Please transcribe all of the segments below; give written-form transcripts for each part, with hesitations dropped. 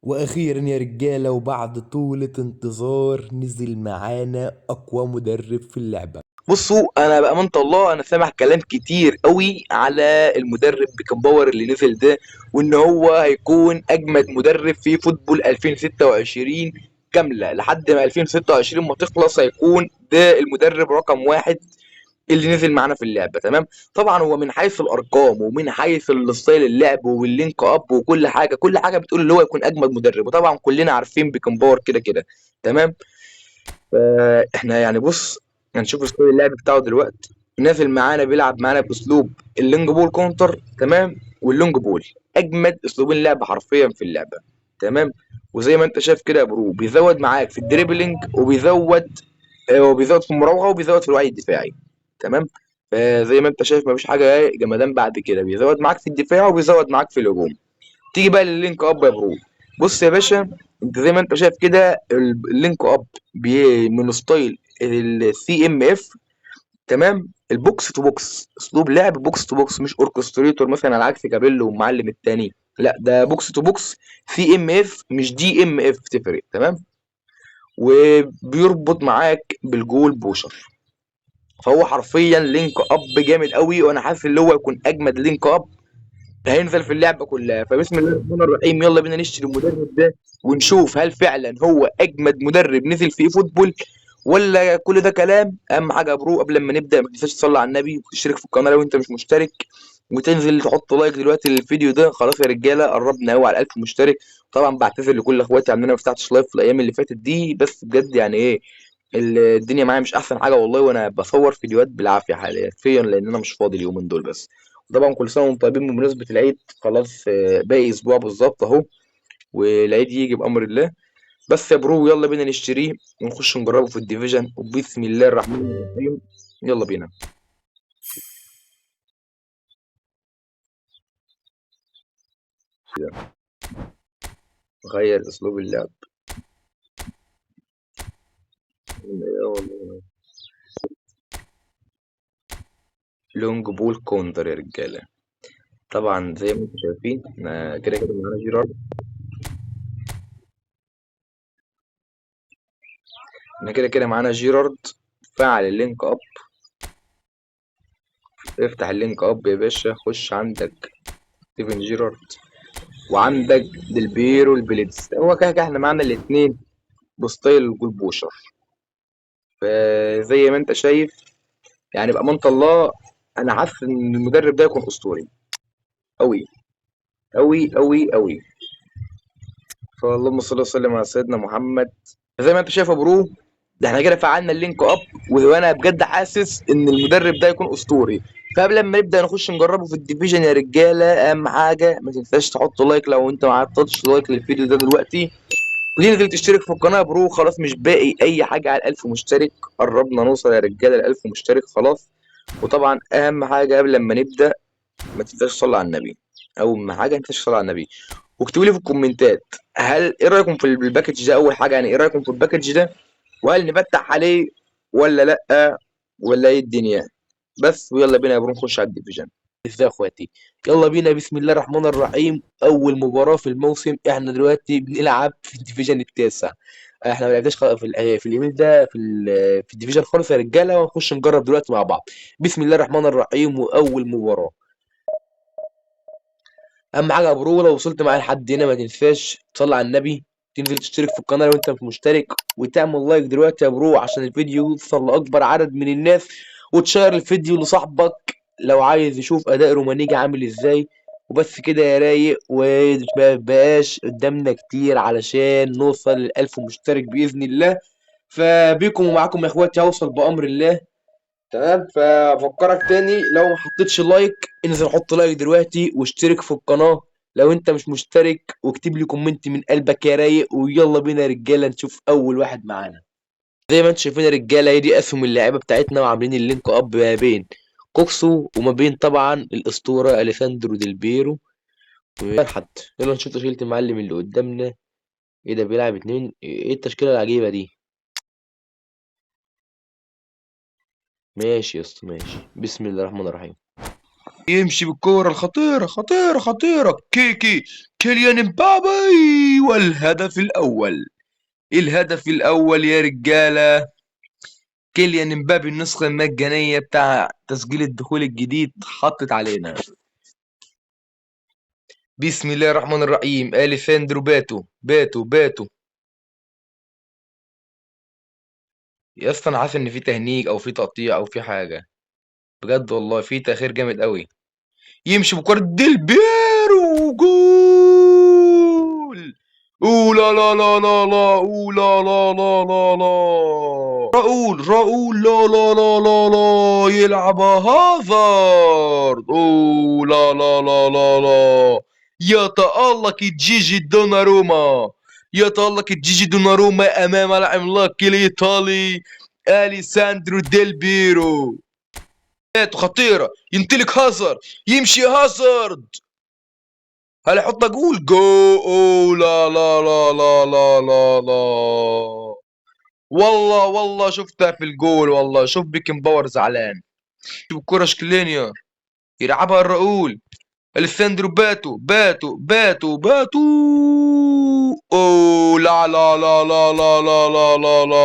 واخيرا يا رجاله، وبعد طولة انتظار نزل معانا اقوى مدرب في اللعبة. بصوا، انا بامانه الله انا سامع كلام كتير قوي على المدرب بيكنباور اللي نزل ده، وان هو هيكون اجمد مدرب في فوتبول 2026 كاملة لحد ما 2026 ما تخلص، هيكون ده المدرب رقم 1 اللي نزل معانا في اللعبة. تمام، طبعا هو من حيث الارقام ومن حيث ال style اللعب وال link up وكل حاجة، كل حاجة بتقول اللي هو يكون اجمد مدرب، وطبعا كلنا عارفين بيكنباور كده كده. تمام، فاحنا بص هنشوف style اللعب بتاعه دلوقتي. نازل معانا بيلعب معانا باسلوب ال long ball counter، تمام، وال long ball اجمد اسلوبين لعب حرفيا في اللعبة. تمام، وزي ما انت شايف كده يا bro، بيزود معاك في ال dribbling وبيزود في المراوغه وبيزود في الوعي الدفاعي. تمام، فزي ما انت شايف مفيش حاجة جمدان بعد كده، بيزود معاك في الدفاع وبيزود معاك في الهجوم. تيجي بقى للل link up يا bro. بص يا باشا، انت زي ما انت شايف كده ال link up من style ال CMF، تمام، ال box to box، اسلوب لعب box to box، مش orchestrator مثلا على عكس كابيلو والمعلم التاني، لا ده box to box CMF مش DMF، تفرق. تمام، وبيربط معاك بال goal poacher، فهو حرفيا link up جامد قوي، وانا حاسس ان هو يكون اجمد link up هينزل في اللعبة كلها. فبسم الله الرحمن الرحيم، يلا بينا نشتري المدرب ده ونشوف هل فعلا هو اجمد مدرب نزل في فوتبول ولا كل ده كلام. اهم حاجة يا bro قبل ما نبدا ما تنساش تصلي على النبي وتشترك في القناة لو انت مش مشترك، وتنزل تحط like دلوقتي للفيديو ده. خلاص يا رجاله قربنا قوي على 1000 مشترك. طبعا بعتذر لكل اخواتي ان انا ما فتحتش live في الايام اللي فاتت دي، بس بجد الدنيا معايا مش احسن حاجة والله، وانا بصور فيديوهات بالعافية حاليا لان انا مش فاضي اليومين دول بس. طبعا كل سنة وانتم طيبين بمناسبة العيد، خلاص، باقي اسبوع بالظبط اهو والعيد يجي بامر الله. بس يا bro يلا بينا نشتريه ونخش نجربه في ال division، وبسم الله الرحمن الرحيم يلا بينا. غير اسلوب اللعب. long ball counter يا رجاله. طبعا زي ما انتم شايفين احنا كده كده معانا جيرارد، احنا كده كده معانا جيرارد. فعل ال link up، افتح ال link up يا باشا، خش عندك ستيفن جيرارد وعندك ديلبيرو البليتس. هو كده كده احنا معانا الاتنين ب style ال goal poacher. فزي ما انت شايف بأمانة الله انا حاسس ان المدرب ده يكون اسطوري قوي قوي قوي قوي. فاللهم صل وسلم على سيدنا محمد. زي ما انت شايف يا bro، ده احنا كده فعلنا ال link up، وانا بجد حاسس ان المدرب ده يكون اسطوري. فقبل ما نبدا نخش نجربه في ال division يا رجاله، اهم حاجة ما تنساش تحط like لو انت ما حطيتش like للفيديو ده دلوقتي، وتنزل تشترك في القناة يا bro. خلاص مش باقي اي حاجة على 1000 مشترك، قربنا نوصل يا رجاله ل 1000 مشترك خلاص. وطبعا اهم حاجة قبل ما نبدا ما تنساش تصلي على النبي، اول ما حاجة ما تنساش تصلي على النبي، واكتبوا لي في الكومنتات هل ايه رايكم في ال package ده. اول حاجة ايه رايكم في ال package ده، وهل نفتح عليه ولا لا، ولا ايه الدنيا بس. ويلا بينا يا bro نخش على ال division. ازاي يا اخواتي، يلا بينا بسم الله الرحمن الرحيم. اول مباراة في الموسم، احنا دلوقتي بنلعب في ال division التاسع. احنا ما لعبناش في الايميل ده في ال division خالص يا رجاله، ونخش نجرب دلوقتي مع بعض. بسم الله الرحمن الرحيم. واول مباراة، اهم حاجة يا bro لو وصلت معايا لحد هنا ما تنساش تصلي على النبي، تنزل تشترك في القناة لو انت مش مشترك، وتعمل like دلوقتي يا bro عشان الفيديو يوصل لاكبر عدد من الناس، وتشير الفيديو لصاحبك لو عايز يشوف اداء رومانيجي عامل ازاي. وبس كده يا رايق، وما بقاش قدامنا كتير علشان نوصل للألف مشترك بإذن الله. فبيكم ومعاكم يا اخواتي هوصل بأمر الله. تمام، فافكرك تاني لو ما حطيتش like انزل حط like دلوقتي، واشترك في القناة لو انت مش مشترك، واكتب لي comment من قلبك يا رايق. ويلا بينا يا رجالة نشوف اول واحد معانا. زي ما انتم شايفين يا رجالة، هي دي اسهم اللاعيبة بتاعتنا، وعاملين ال link up ما بين كوكسو وما بين طبعا الاسطورة اليساندرو ديلبيرو. حد يلا نشوف تشكيلة المعلم اللي قدامنا. ايه ده بيلعب اتنين؟ ايه التشكيلة العجيبة دي؟ ماشي يا اسطى ماشي. بسم الله الرحمن الرحيم. يمشي بالكورة الخطيرة، خطيرة خطيرة، كيكي كيليان امبابي، والهدف الأول، الهدف الأول يا رجالة. كيليان امبابي النسخة المجانية بتاع تسجيل الدخول الجديد حطت علينا. بسم الله الرحمن الرحيم. اليساندرو باتو باتو باتو. يا اسطى انا حاسس ان في تهنيج او في تقطيع او في حاجة، بجد والله في تأخير جامد قوي. يمشي بكرة ديل بيرو، جول! اوه لا لا لا لا لا، اوه لا لا لا لا لا، راؤول راؤول لا لا لا لا لا، يلعب هازارد، اوه لا لا لا لا لا. يتألق جيجي دوناروما، يتألق جيجي دوناروما أمام العملاق الإيطالي أليساندرو ديل بيرو. خطيرة، ينطلق هازارد، يمشي هازارد، هل يحط جول؟ جو! أوه لا لا لا لا لا لا لا، والله والله شفتها في الجول، والله شوف بيكن باور زعلان. شوف الكرة شكلينير يلعبها الراؤول، اليساندرو باتو باتو باتو باتو، أوه لا لا لا لا لا لا لا لا لا،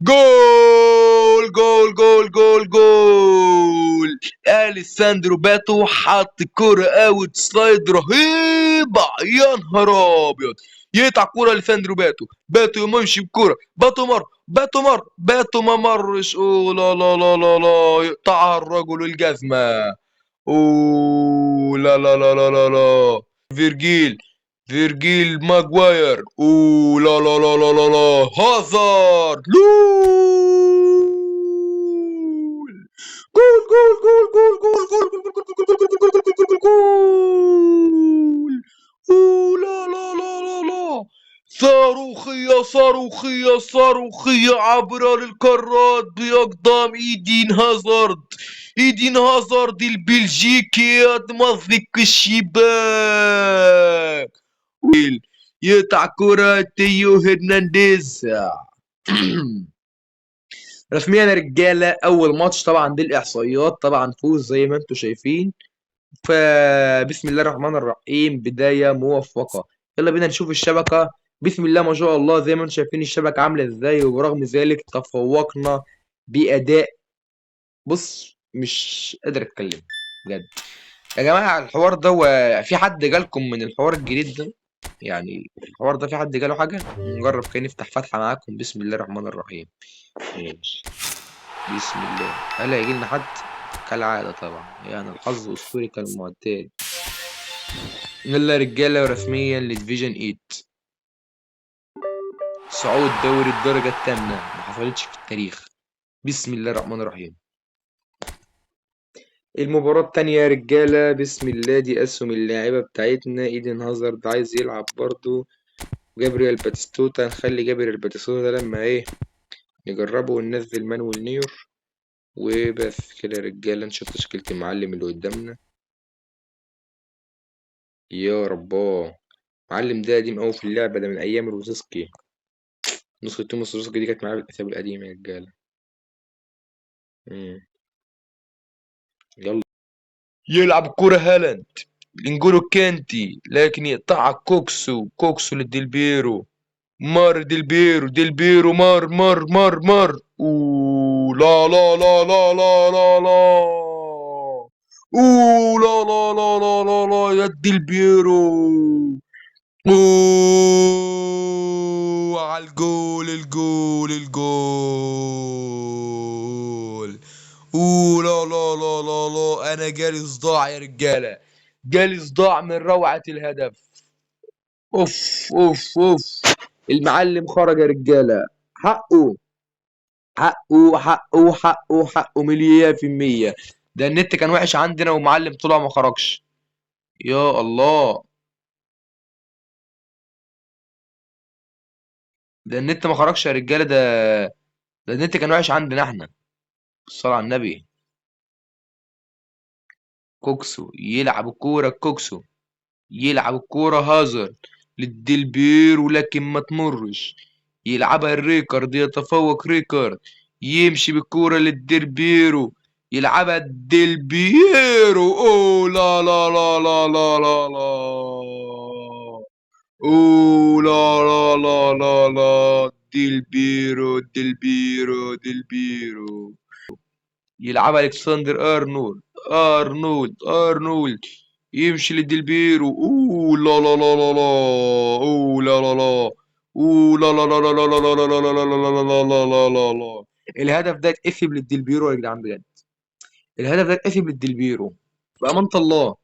جول جول جول جول جول. اليساندرو باتو حط كرة out slide رهيبة، يا نهار ابيض. يقطع كرة اليساندرو باتو، باتو يمشي بكرة، باتو مر، باتو مر، باتو ما مرش، اوه لا لا لا لا لا، يقطعها الرجل الجزمة، اوه لا لا لا لا لا لا. فيرجيل، فيرجيل ماجواير، اوه لا لا لا لا لا لا، هازارد، لول، جول جول جول جول جول جول جول جول جول جول جول جول جول جول جول، اوه لا لا لا لا لا، صاروخية صاروخية صاروخية عبر للكرات بأقدام إيدين هازارد، إيدين هازارد البلجيكي يتمزق الشباك، يقطع كرة تيو هرنانديز. رسميا يا رجالة أول ماتش طبعا دي الإحصائيات، طبعا فوز زي ما انتم شايفين. فبسم الله الرحمن الرحيم، بداية موفقة. يلا بينا نشوف الشبكة. بسم الله ما شاء الله، زي ما انتم شايفين الشبكة عاملة ازاي، وبرغم ذلك تفوقنا بأداء، بص مش قادر اتكلم بجد يا جماعة. الحوار ده في حد جالكم من الحوار الجديد ده؟ يعني الحوار ده في حد جاله حاجة؟ نجرب كده، نفتح فتحة معاكم. بسم الله الرحمن الرحيم. ماشي بسم الله. هل هيجي لنا حد؟ كالعادة طبعا، يعني الحظ أسطوري كالمعتاد. يلا يا رجالة، ورسميا ل division 8، صعود دوري الدرجة الثامنة، ما حصلتش في التاريخ. بسم الله الرحمن الرحيم. المباراة التانية يا رجالة، بسم الله. دي أسهم اللاعيبة بتاعتنا. إيدن هازارد عايز يلعب برضو، جابرييل باتيستوتا، نخلي جابرييل باتيستوتا ده لما إيه نجربه، وننزل مانويل نيور وبس كده يا رجالة. نشوف تشكيلة المعلم اللي قدامنا. يا رباه، معلم ده قديم أوي في اللعبة، ده من أيام روزسكي، نسخة توماس روزسكي دي كانت معاه بالحساب القديم يا رجالة. يلا يلعب كرة هالاند، انجولو كانتي، لكن يقطعها كوكسو، كوكسو للديلبيرو، مار ديلبيرو، ديلبيرو مار مار مار مار، اوه لا لا لا لا لا لا لا، اوه لا لا لا لا لا لا يا ديلبيرو، اوه على الجول، الجول، الجول، اوه لا لا لا لا لا. انا جالي صداع يا رجاله، جالي صداع من روعه الهدف. اوف اوف اوف، المعلم خرج يا رجاله، حقه حقه حقه حقه حقه مليون في المية. ده النت كان وحش عندنا ومعلم طلع ما خرجش. يا الله، ده النت ما خرجش يا رجاله، ده النت كان وحش عندنا احنا. الصلاة على النبي. كوكسو يلعب الكورة، كوكسو يلعب الكورة هازارد للديلبير، ولكن ما تمرش. يلعبها الريكارد، يتفوق ريكارد، يمشي بالكورة للديلبيرو، يلعبها ديل بيرو. اوه لا لا لا لا لا لا لا، اوه لا لا لا لا لا، ديل بيرو ديل بيرو ديل بيرو. يلعبها الكسندر ارنولد، ارنولد ارنولد يمشي لديل بيرو. اوه لا لا لا لا لا، اوه لا لا لا، اوه لا لا لا لا لا لا لا لا لا لا لا لا لا لا لا. الهدف ده اتقسم للديل بيرو يا جدعان بجد، الهدف ده اتقسم للديل بيرو بأمانة الله.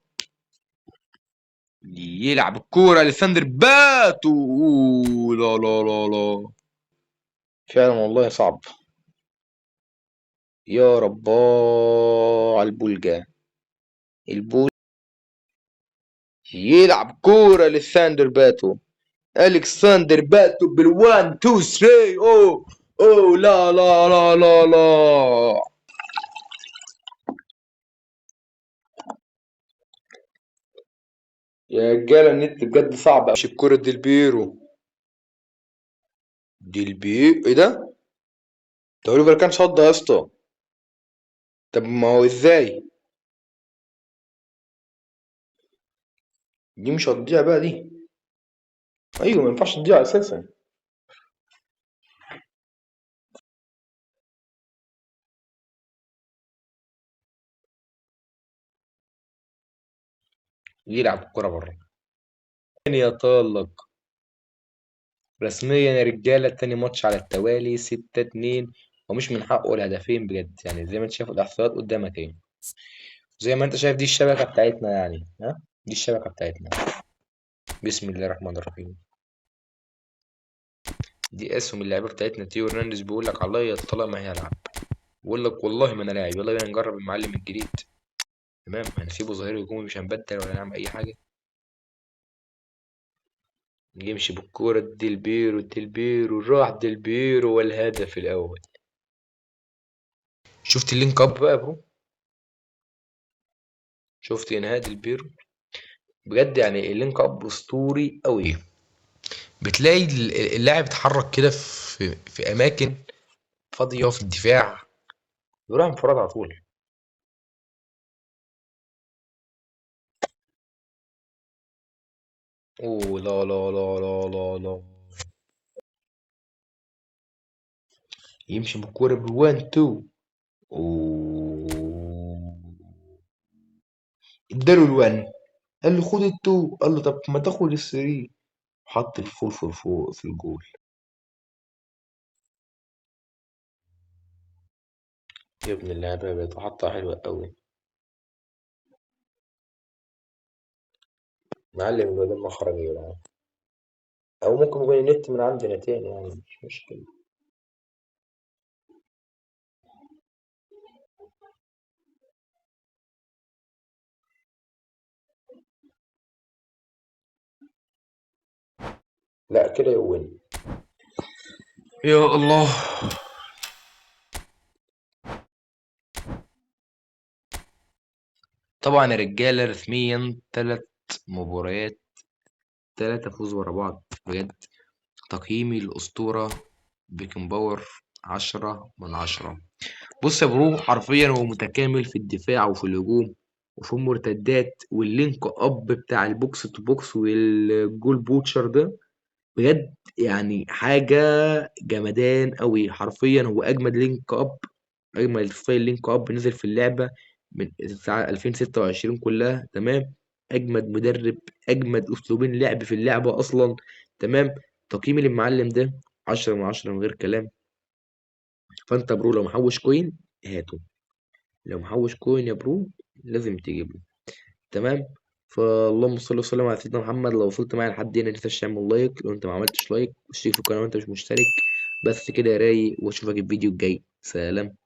يلعب الكورة لساندر باتو. أوه لا لا لا لا، فعلا والله صعب. يا رباه على البولجا، البول. يلعب كورة لساندر باتو، الكسندر باتو بال1 2 3. اوه اوه لا لا لا لا لا. يا رجاله النت بجد صعب. مش الكورة ديل بيرو، ديل بيرو ايه ده؟ ده اوليفر كان صد يا اسطى. طب ما هو ازاي دي مش هتضيع بقى دي؟ ايوه ما ينفعش تضيع اساسا. يلعب الكرة بره. يتألق رسميا يا رجاله، تاني ماتش على التوالي 6-2، ومش من حقه الهدفين بجد. زي ما انت شايف الاحصائيات قدامك اهي، زي ما انت شايف دي الشبكة بتاعتنا يعني، ها دي الشبكة بتاعتنا. بسم الله الرحمن الرحيم. دي اسهم اللعيبة بتاعتنا. تيو هرنانديز بيقول لك عليا الطلاق ما هيلعب، بيقول لك والله ما انا لاعب. يلا بينا نجرب المعلم الجديد. تمام، هنسيبه ظهير هجومي، مش هنبدل ولا نعمل اي حاجة. يمشي بالكورة ديل بيرو، ديل بيرو راح ديل بيرو، والهدف الاول. شفت ال link up بقى يا bro؟ شفت انهاء ديل بيرو؟ بجد ال link up اسطوري قوي. بتلاقي اللاعب اتحرك كده في اماكن فاضية في الدفاع، بيروح انفراد على طول. اوه لا لا لا لا لا لا. يمشي بالكورة ب 1 2. اوه اداله ال1، قال له خد ال2، قال له طب ما تاخد ال3، حط ال four في فوق في الجول. يا ابن اللعيبة يا بيت، حطها حلوة قوي. معلم الواد ما خرج يا جدعان، او ممكن يكون النت من عندنا تاني مش مشكلة. لا كده يوين. يا الله. طبعا يا رجاله رسميا 3 مباريات، 3 فوز ورا بعض بجد. تقييمي للاسطوره بيكنباور 10 من 10. بص يا bro، حرفيا هو متكامل في الدفاع وفي الهجوم وفي المرتدات وال link up بتاع ال box to box وال goal poacher ده بجد، حاجة جمدان قوي. حرفيا هو اجمد link up، اجمد style link up نزل في اللعبة من ساعة 2026 كلها. تمام، اجمد مدرب، اجمد اسلوبين لعب في اللعبة اصلا. تمام، تقييمي للمعلم ده 10 من 10 من غير كلام. فانت bro لو محوش coin هاته، لو محوش coin يا bro لازم تجيبه. تمام، فاللهم صل وسلم على سيدنا محمد. لو وصلت معايا لحد هنا ما تنساش تعمل like لو انت ما عملتش like، واشترك في القناة وانت مش مشترك. بس كده يا رايق، واشوفك الفيديو الجاي. سلام.